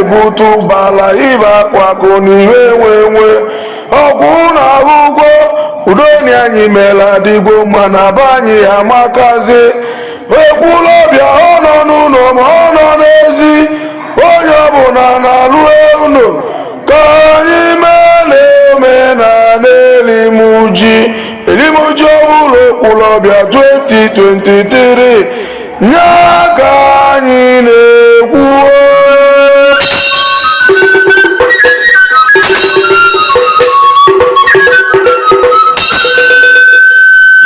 na-ebute ụgbọala ibe akụ akụ na iwe enwe enwe ọgwụ na ugwo udo ni anyị meela dịgwo mma na be anyị amakazi. Ekwulọbịa ọ nọ n'ụlọ ma ọ nọ n'ezi, onye ọbụla na-alụ ụlọ ka anyị mee na omenala elimuji elimuji ọbụla Ekwulọbịa 2023 nye ka anyị na-ekwu.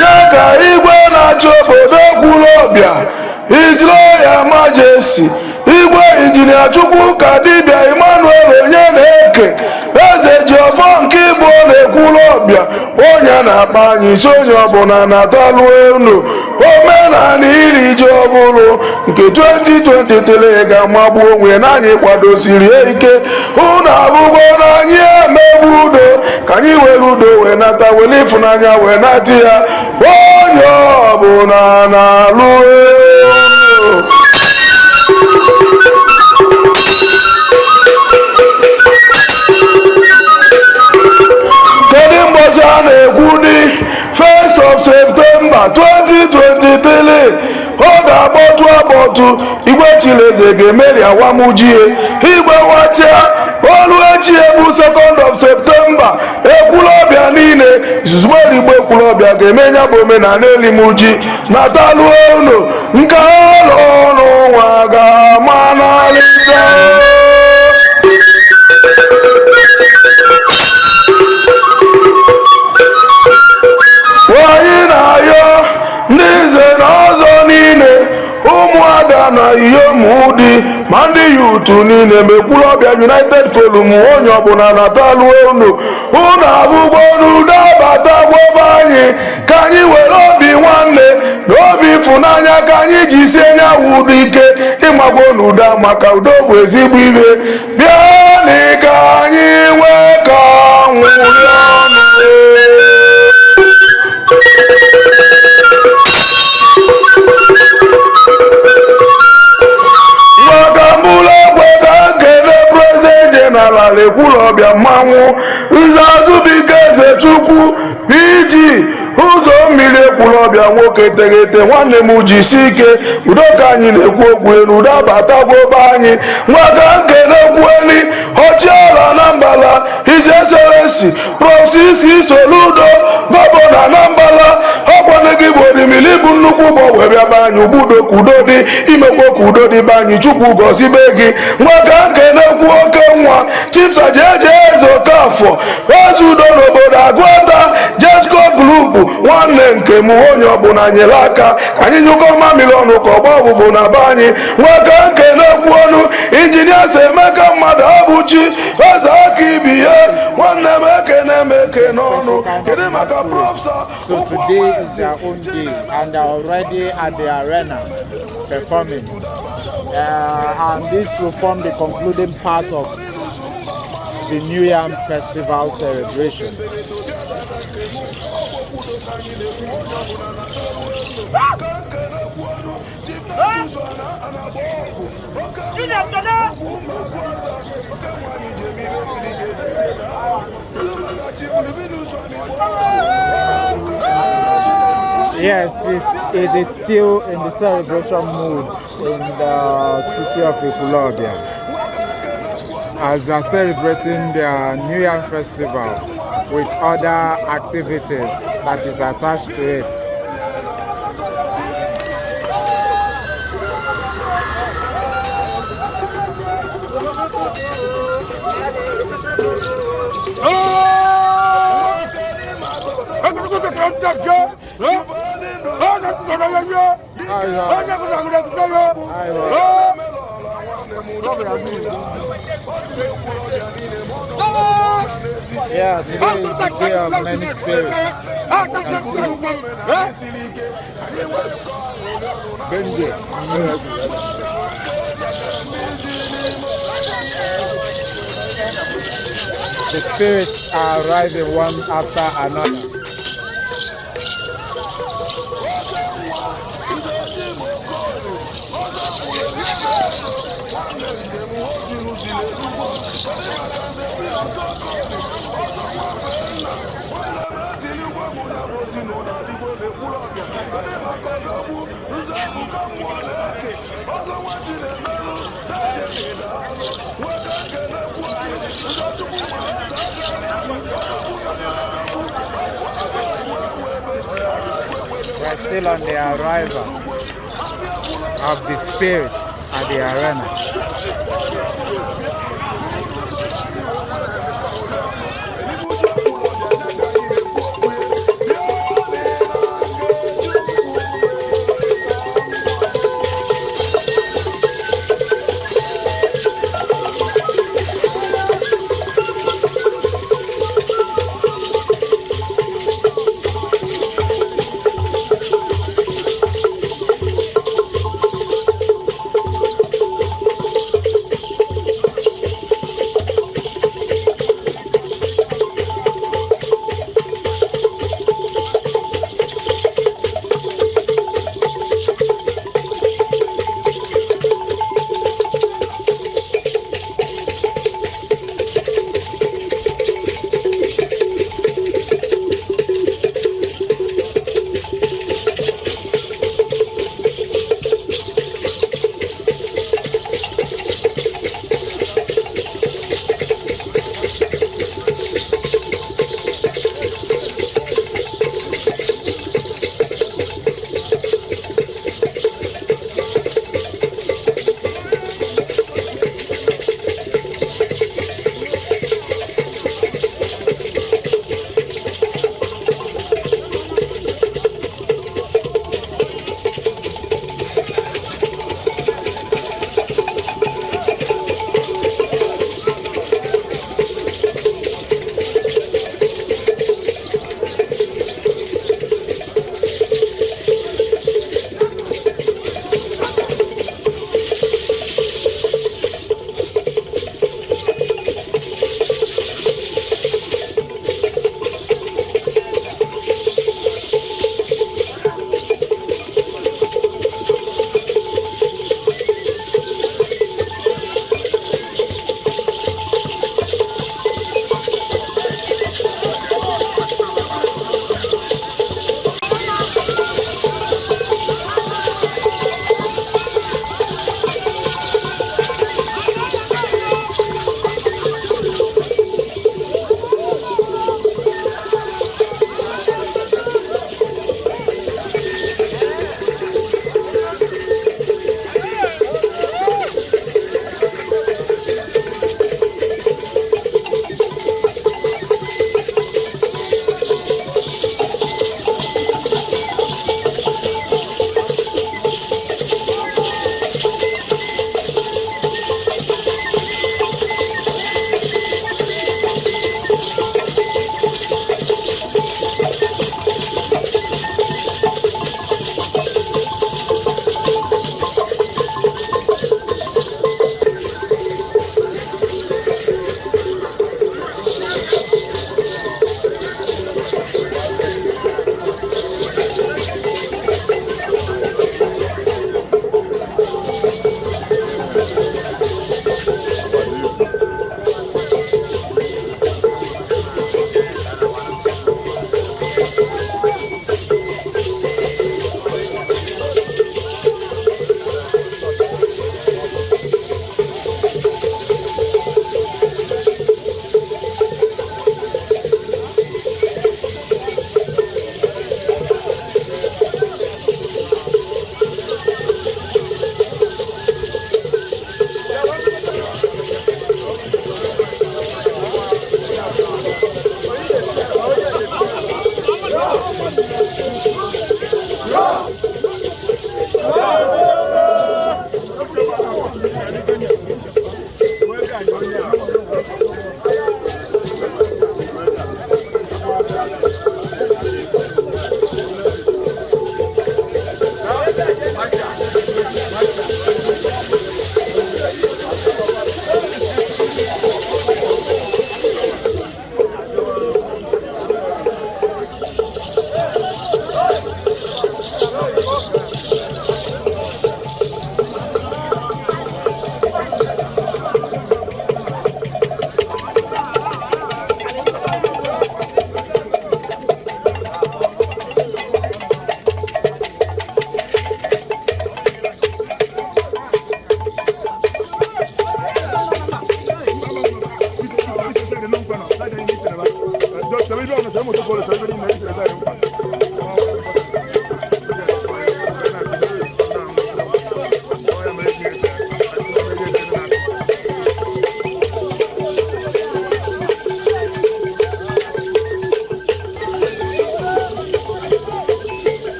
Ya ka igwe na-achị obodo Ekwulọbịa, His Royal Majesty Igwe Injinia Chukwuka Dibịa Emmanuel onye na-eke eze ji ọfọ nke Igbo na Ekwulọbịa, onye na-akpa anyị isi onye ọbụla na-atalụ enu omenala iri ji ọhụrụ nke 2023 ga-amagbu onwe na anyị kwadosiri ike. Unu abụgo na anyị emegbu udo ka anyị were udo wee nata, were ịfụnanya wee nata ya, onye ọbụla na-alụ elu. Kedu mbọchị a na-ekwu? Dị 1st of September 2023 ọ ga-akpọtụ akpọtụ. Igwe Chileze ga-emeri awamujie igwe wachia olu echi bụ 2nd of September. Ekwulọbịa niile izuzugbe igbo Ekwulọbịa ga-eme ya bụ omenala elimuji na taluo unu nke ọlụ n'ụwa ga-ama n'alịta. Anyị na-ayọ ndị nze na ọzọ niile, ụmụada na iyom dị ma ndị youth niile ma Ekwulọbịa United Forum, onye ọbụla na-atalụ unu. Unu abụgo n'udo abatagwobe anyị ka anyị were obi nwanne na obi ịfụnanya ka anyị ji sie nyawu udo ike ịmagwo n'udo maka udo bụ ezigbo ibe. Bịanị ka anyị nwee ka nwụrị ọnụ. Maka mbụlụ egwe ka nkene President General Ekwulọbịa mmanwụ Nze Azụbike Eze Chukwu PG ụzọ mmiri Ekwulọbịa, nwoke teghete nwanne m, jisi ike. Udo ka anyị na-ekwu okwu elu, udo abatagwobe anyị. Nwaka nkene kwueli ọchịagha na mbala, His Excellency Prof C.C. Soludo, gọvanọ Anambra, ọkwanụ gị bụ orimili bụ nnukwu ụgbọ wee bịa be anyị ugbudo ka udo dị, imekwo ka udo dị be anyị. Chukwu gọzibe gị. Nwaka nkene kwu oke nwa Chief Sir Jeje Eze Okafọ, eze udo n'obodo Agụata, Jesco Group, nwanne nke m, onye ọbụla nyere aka ka anyị nyụkọ mamịrị ọnụ ka ọgba ọbụbụ na be anyị. Nwaka nkene kwu ọnụ injinia si Emeka mmadụ abụchi eze aka ibi ya, nwanne m, ekene m ekene ọnụ. Kedu maka Professor? So today is their own day, and they're already at the arena performing. And this will form the concluding part of the New Yam Festival celebration. Yes, it is still in the celebration mood in the city of Ekwulobia as they are celebrating their New Yam Festival with other activities that is attached to it. Yeah, today is the day of many spirits. You can see. Benje. The spirits are arriving one after another. We are still on the arrival of the spirits at the arena.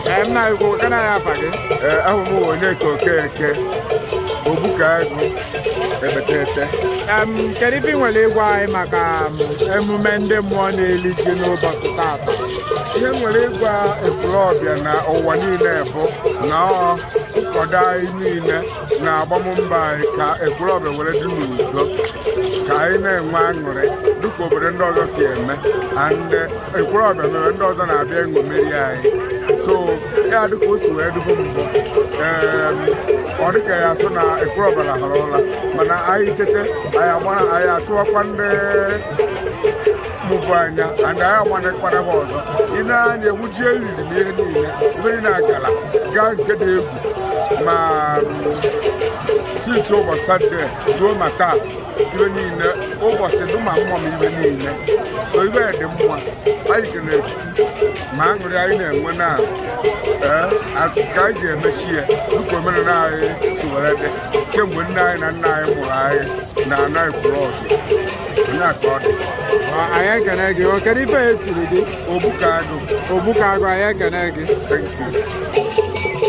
Ee, nna anyị ukwu, kana ya afa gị? Ee, ahụ m Onyeka Okeke, Obukaagụ, Ebetete. Kedu ife ị nwere ịgwa anyị maka emume ndị mmụọ na-eli ji n'ụbọchị taata? Ihe m nwere ịgwa Ekwulọbịa na ụwa niile bụ na ọ nkwado anyị niile na agbammbọ anyị ka Ekwulọbịa were dị n'udo, ka anyị na-enwe aṅụrị dịka obodo ndị ọzọ si eme. And Ekwulọbịa mere ndị ọzọ na-abịa eṅomeri anyị, so ya dịka o si wee dịbụ mbụ. Ee, ọ dịka ya sị na Ekwulọbịa lahụrụ ụla, mana anyị tete, anyị agbara, anyị achụwakwa ndị mụbụ anya, and anyị agbanyekwara ha ọzọ. Ị na-anya egwuji eriri na ihe niile, ebe niile agala gaa nke dị egwu, ma since ụbọchị Satọde ruo ma taa, ibe niile ụbọchị dụ ma mma, ma ibe niile, so ibe dị mma. Anyị kelere Chukwu ma aṅụrị anyị na-enwe na ee ka anyị ga-emechi ya dịka omenala anyị si were dị kemgbe nne anyị na nna anyị mụrụ anyị na ana Ekwulọbịa. Onye a ka ọ dị. Ọ, anyị ekene gị. O kedu ife e tiri gị? Obukaagụ. Obukaagụ, anyị ekene gị. Thank you.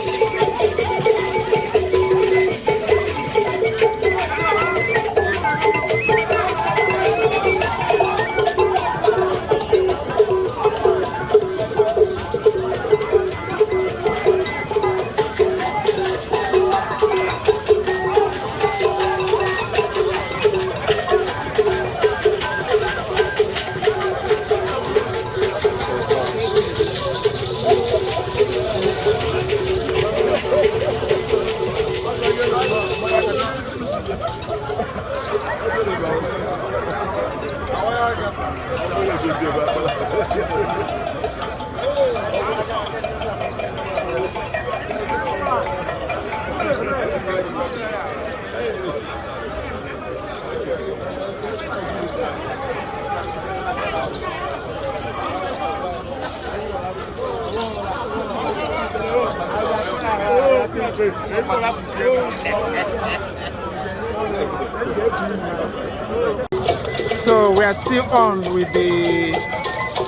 So we are still on with the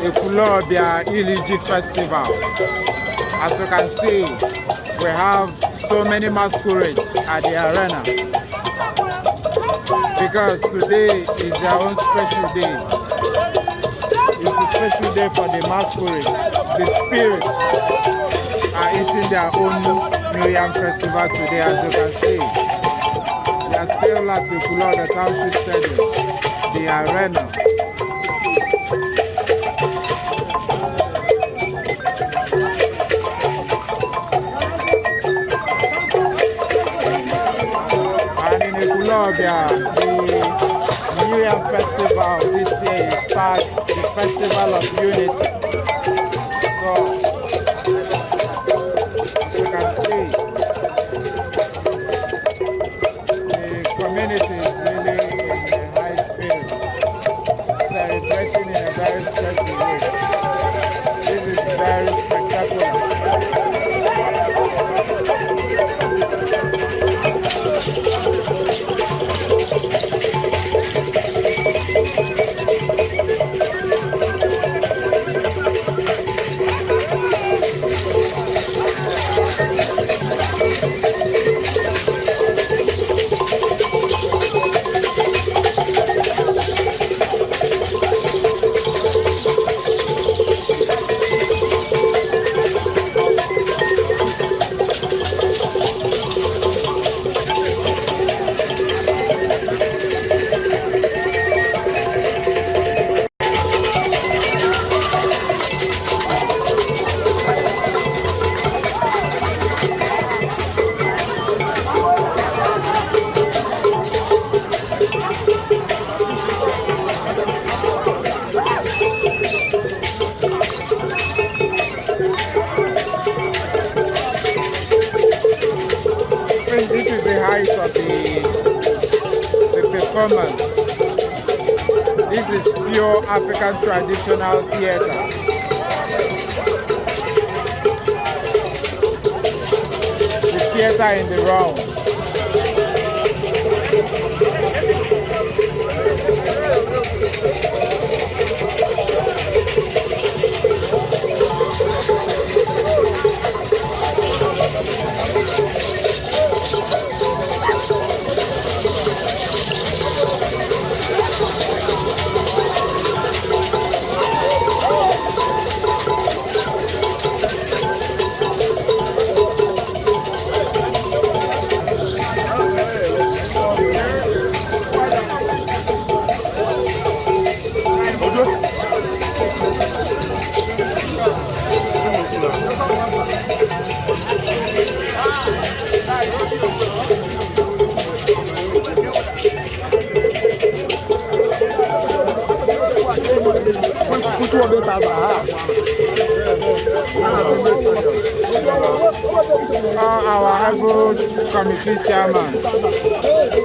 Ekwulobia Iliji Festival. As you can see, we have so many masquerades at the arena because today is their own special day. It's the special day for the masquerades. The spirits are eating their own New Yam Festival today, as you can see. We are still at the Ekwulobia Township Stadium, the arena. And in Ekwulobia, the New Yam Festival this year is start the Festival of Unity. So, as you can see, the community is really in a high spirit, celebrating in a very special way. This is very spectacular. I think this is the height of the performance. This is pure African traditional theater. The theater in the round. Revival Committee Chairman.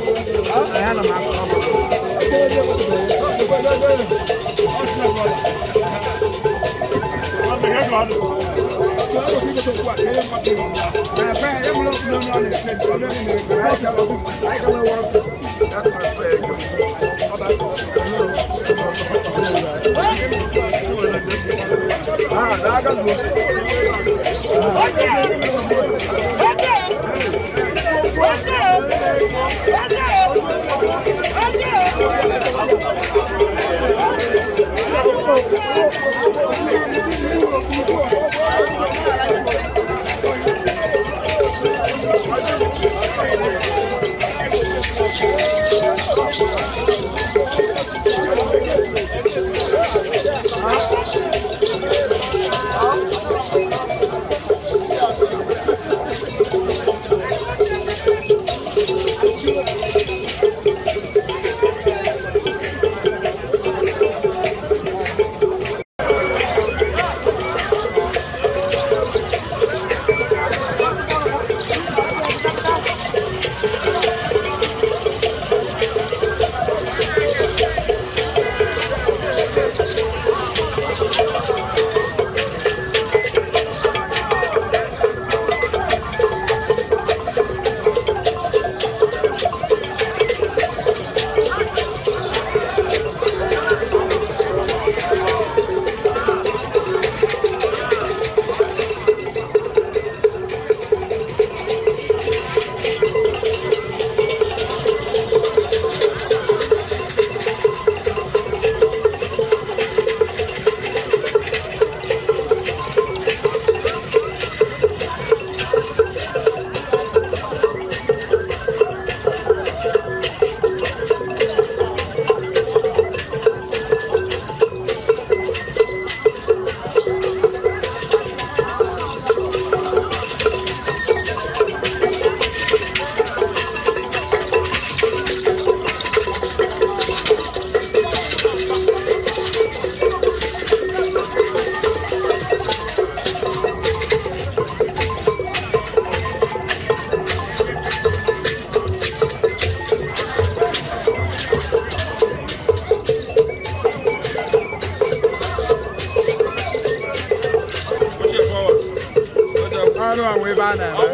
Ọrụ a nwe ebe a na-eme.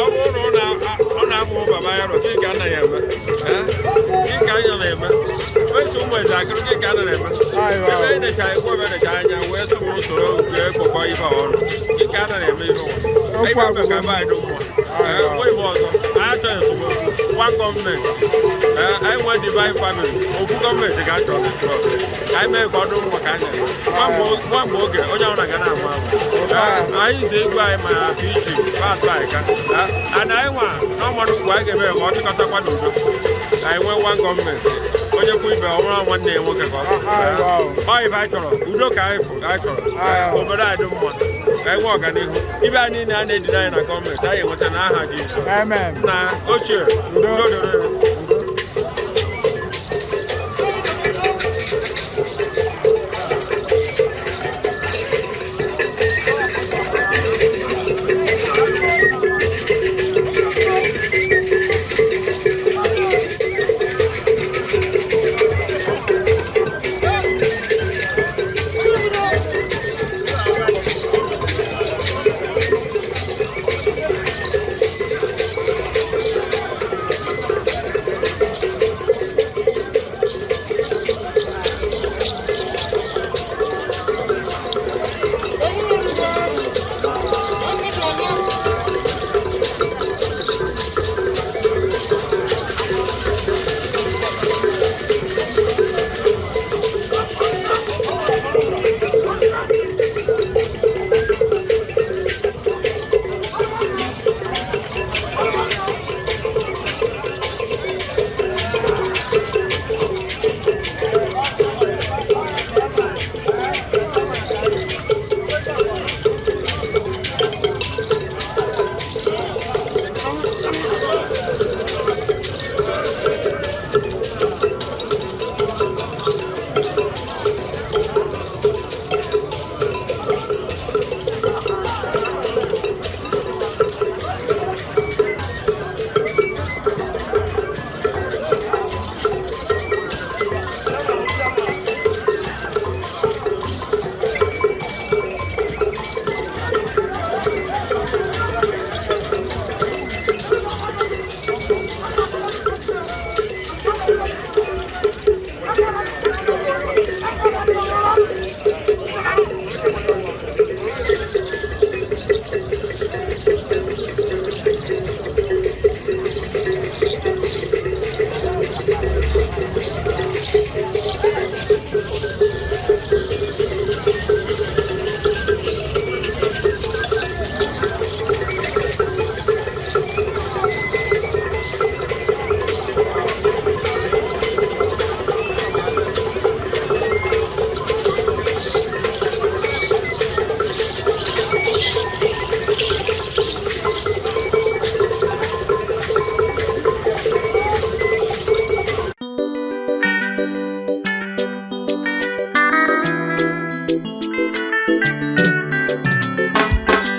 Ọ bụrụ na ọ na-abụ baba ya nọ, gịnị ka nna ya eme? Gịnị ka anya na-eme? Esi ụmụ eze akịrị, gịnị ka nna na-eme? Ebe anyị necha ekwu, ebe necha anya wee sụrụ usoro nke ekpokọ ibe ọnụ. Gịnị ka nna na-eme ihe ụwa? Anyị ga-eme ka ebe anyị dị mma. Nwe ibe ọzọ, anyị achọghị esemokwu. One gọọmenti. Anyị nwee divine family. Ofu gọọmenti ga-achọ ka anyị mee ka ọ dị mma ka anyị na-eme. Nwa mgbe oge onye ọbụla ga na-ama ama. Anyị ji egwu anyị ma PG pasụ anyị ka ana anyị nwa n'ọmọdụ ugwu anyị ga-eme ka ọ chịkọtakwa n'udo ka anyị nwee nwa gọọmenti onye fụ ibe ọ bụrụ nwanne ya nwoke ka ọ ibe anyị chọrọ udo ka anyị chọrọ obodo anyị dị mma ka anyị nwee ọganihu ibe anyị niile a na-edina anyị na gọọmenti anyị enweta n'aha Jizọs na ochie udo dịrị.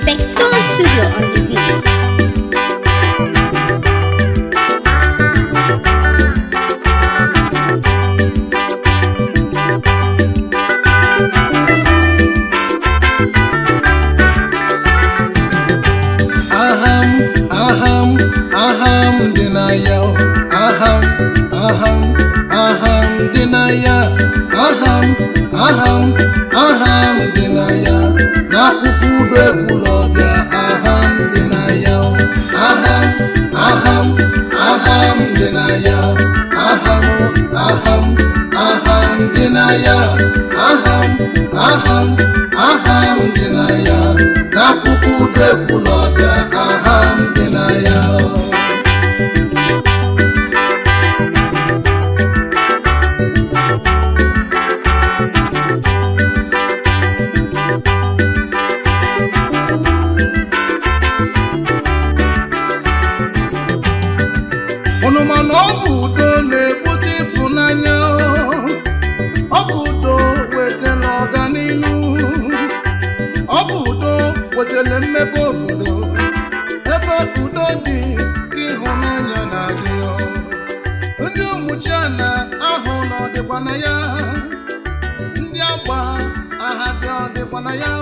Spector Studio on the beats. Aham, aham, aham dị na ya o. Aham, aham, aham dị na ya. Aham, aham, aham dị na ya. N'akwụkwọ udo Ekwulọbịa, aham dị na ya o. Aham, aham, aham dị na ya o. Aham, aham, aham dị na ya. Aham, aham, aham dị na ya. N'akwụkwọ udo Ekwulọbịa, aham dị na ya o. Unu ma na ọ bụ udo na-ebute ịfụnanya, ọ bụ udo wetara ọganihu, ọ bụ udo wetara mmepe obodo. Ebe udo dị ka ịhụnanya na-adị. Ndị ụmụchiana ahụ na ọdịkwa na ya, ndị agba aha dị ọdịkwa na ya.